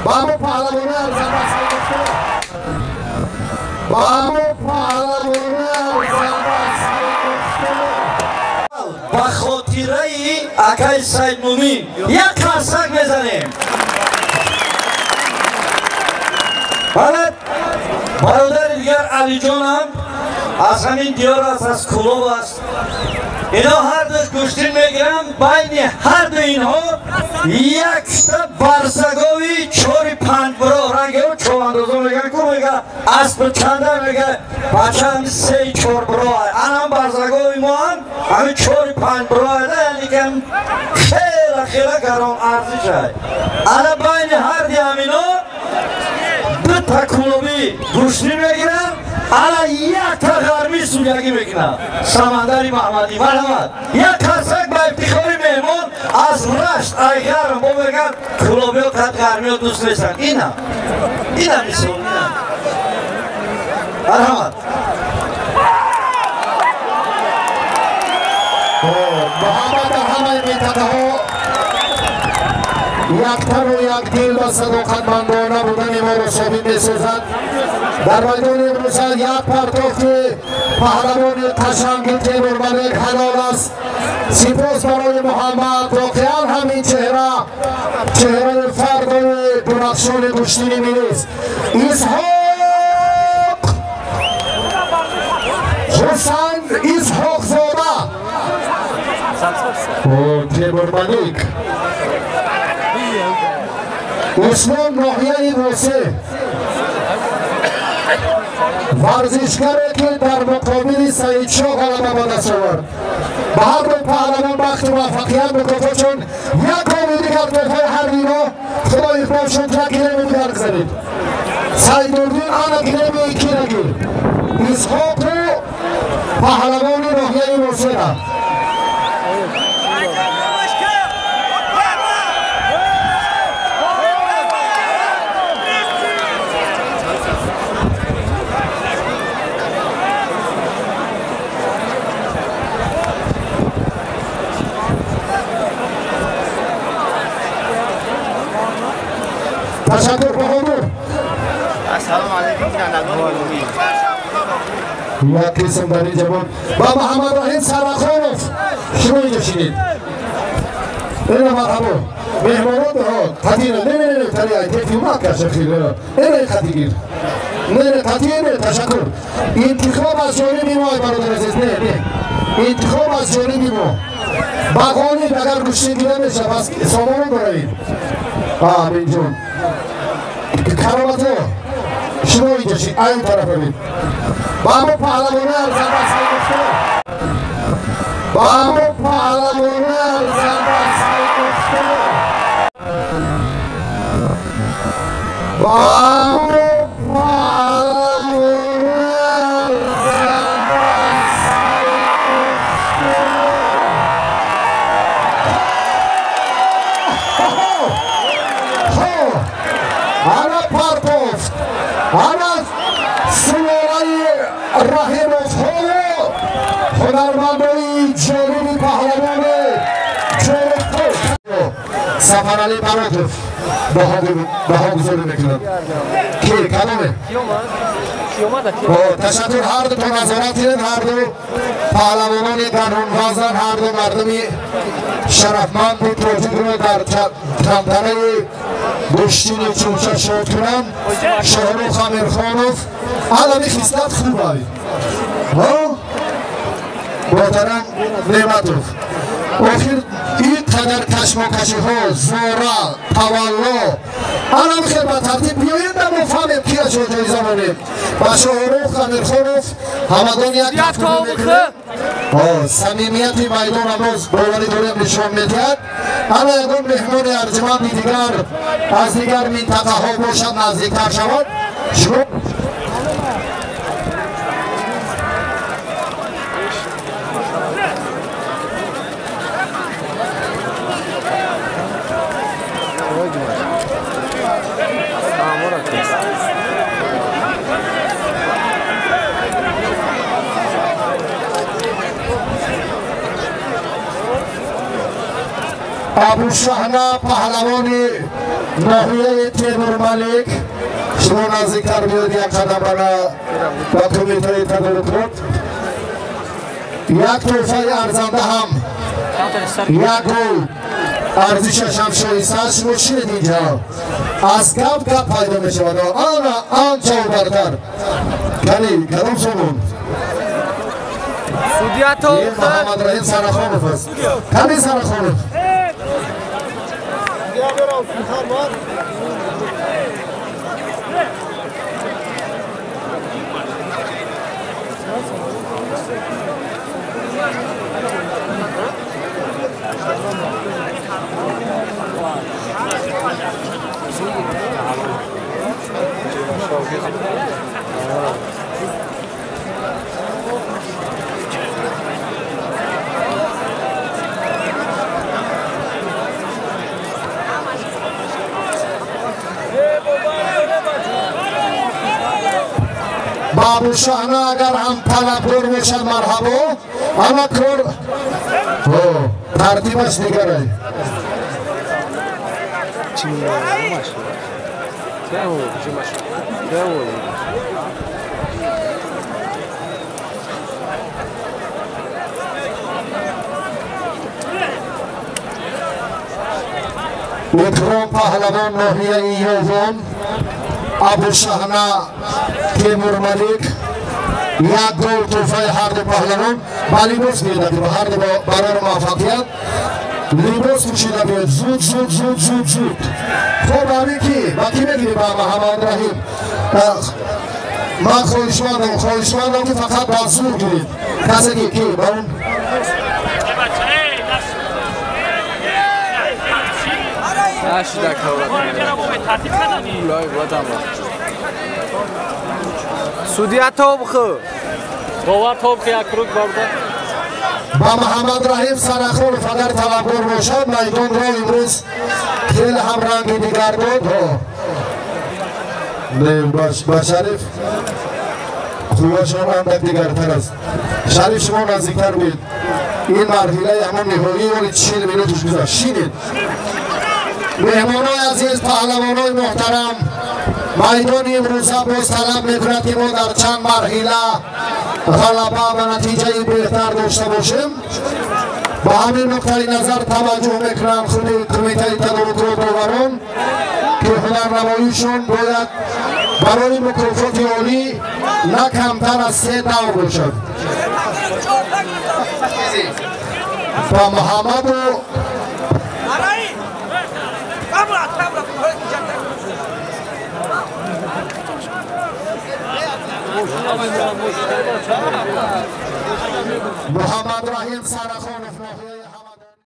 Ба мо паҳлавони арзанда сангохта. Ба мо паҳлавони арзанда сангохта. Ба хотираи акай Саидмумин як қарсак мезанем. Баъд бародари дигар Алиҷонам аз ҳамин диёр аст, аз Кулоб аст. Ино ҳардуш гӯштин мегиранд, байни ҳарду инҳо якта барзагови чори панҷбуро ранги човандозо мегӯянд ку мега асп чанда мега бача ҳами сеи чорбуро анам барзагови мо ҳам ҳами чори панҷбуро яъне ки хела хела гарон арзишай. Ана байни ҳарди ҳамино дута кулобӣ гӯштин мегиранд, ана якта ғармӣ судягӣ мекунад Самандари Маҳмадӣ. Марҳамат, як қарсак ба ифтихори меҳмон аз Рашт Айгарм. Бо мегӯянд кулобиё қад ғармиё дӯст нестанд. Ина ина мисол ина. Марҳамат. Муҳаббат дар ҳамаи минтақаҳо яктану якдил ва садоқатмандона будани моро собит месозад. Дар майдони имрӯза як партофти паҳлавони қашанги Темурмалик ҳалол аст. Сипос барои Муҳаммад. Воқеан ҳамин чеҳра чеҳраи фардои дурахшони гӯштини миллист. Исҳоқ Ҳусайн Исҳоқзода, Темурмалик Усмон ноҳияи Восе, варзишгаре ки дар муқобили Саидшоҳ ғалаба ба даст овард. Ба ҳарду паҳлавон бахту муваффақият, мукофотшон як бори дигар тӯҳфаи ҳарбиро худо иқбол шуд, як гилеми дигар гузарид. Саидурдин ана гилеми кирагир. Исҳоқу паҳлавони ноҳияи Восера. Ташаккур, Баҳодур. Ассалому алайкум, бинандагони гиромӣ. Як қисм дар инҷа буд. Ба Муҳаммадраҳим Сарахонов шумо инҷо шинед. Ина марҳабо. Меҳмонот ҳо қатина не не не тари ай тефимат каша хир. Ина қатигир. Не не қатӣ не, ташаккур. Интихоб аз ҷониби мо, бародар азиз, не не. Интихоб аз ҷониби мо. Ба ғолиб агар гӯштин гира мешавад, пас сомонон баравед. Амин ҷон. Каромато шумо инҷо шид, айн тараф равед. Ба мо паҳлавони арзанда сангохта. Ба мо паҳлавони арзанда сангохта. Ба мо паҳлавони арзанда сангохта. Ана партофт, ана сулолаи Раҳимовҳоро ҳунармандои ҷолиби паҳлавони ҷолибқӯ Сафаралӣ Баротов баҳогузорӣ мекунад. Ки кадоме? Ташаккур, ҳарду назорат кунед, ҳарду паҳлавонони гаронвазан, ҳарду мардуми шарафманди тоҷикро дар тантанаи гӯштини чӯча шод кунанд. Шоҳрух Амирхонов алами хислат хуб ай. Муҳтарам Неъматов, охир ин қадар кашмокашиҳо, зора, тавалло, анам хел ба тартиб биёем да мо фаҳмем кияшо ҷоиза монем. Ба Шоҳрух Амирхонов ҳамагон як мекунем. Самимияти майдона боз боварӣ дорем нишон медиҳад. Ана ягон меҳмони арҷманди дигар аз дигар минтақаҳо бошад, наздиктар шавад. Шумо Абушаҳна паҳлавони ноҳияи Темурмалик. Шумо наздиктар биёед як қадам ба кумитаи тадорукот. Як тӯҳфаи арзанда ҳам як гул арзишаш ҳам шоиста аст. Шумо шинед инҷо, аз гап гап пайдо мешавад. Ана анча бартар. Кани кадом сомон? Муҳаммад Раҳим Сарахонов аст. Кани Сарахонов? Абушаҳна агар ҳам талабгор бошад марҳабо, ама кор тартибаш дигарай. Икром паҳлавон ноҳияи Ёвон, Абушаҳна Темурмалик. Як гол тӯҳфаи ҳарду паҳлавон. Ба либос меояд ҳарду барои муваффақият либос пӯшида биёд. Зуд зуд зуд зуд зуд. Хоб ҳамин ки ба ки мегирӣ? Ба Муҳаммад Раҳим. Ман хоҳишмандам ки фақат ба зур гиред. Касе ки ба он Судья Тобху. Бовар Тобху як круг барда. Ба Муҳаммад Раҳим Сарахонов агар талабгор бошад, майдонро имрӯз хеле ҳам ранги дигар дод. Не, ба Шариф қуввашон андак дигартар аст. Шариф, шумо наздиктар буед. Ин марҳилаи ҳамон ниҳоии оли 40 минуташ гузашт. Шинед. Меҳмонои азиз, паҳлавонои муҳтарам, майдони имрӯза боз талаб мекунад ки мо дар чанд марҳила ғалаба ва натиҷаи беҳтар дошта бошем. Ба ҳамин нуқтаи назар таваҷҷӯҳ мекунам худи кумитаи тадорукот доварон, ки ҳунарнамоишон бояд барои мукофоти олӣ на камтар аз 3 давр бошад. Ба Муҳаммаду Муҳаммад Раҳим Сарахонов ноҳияи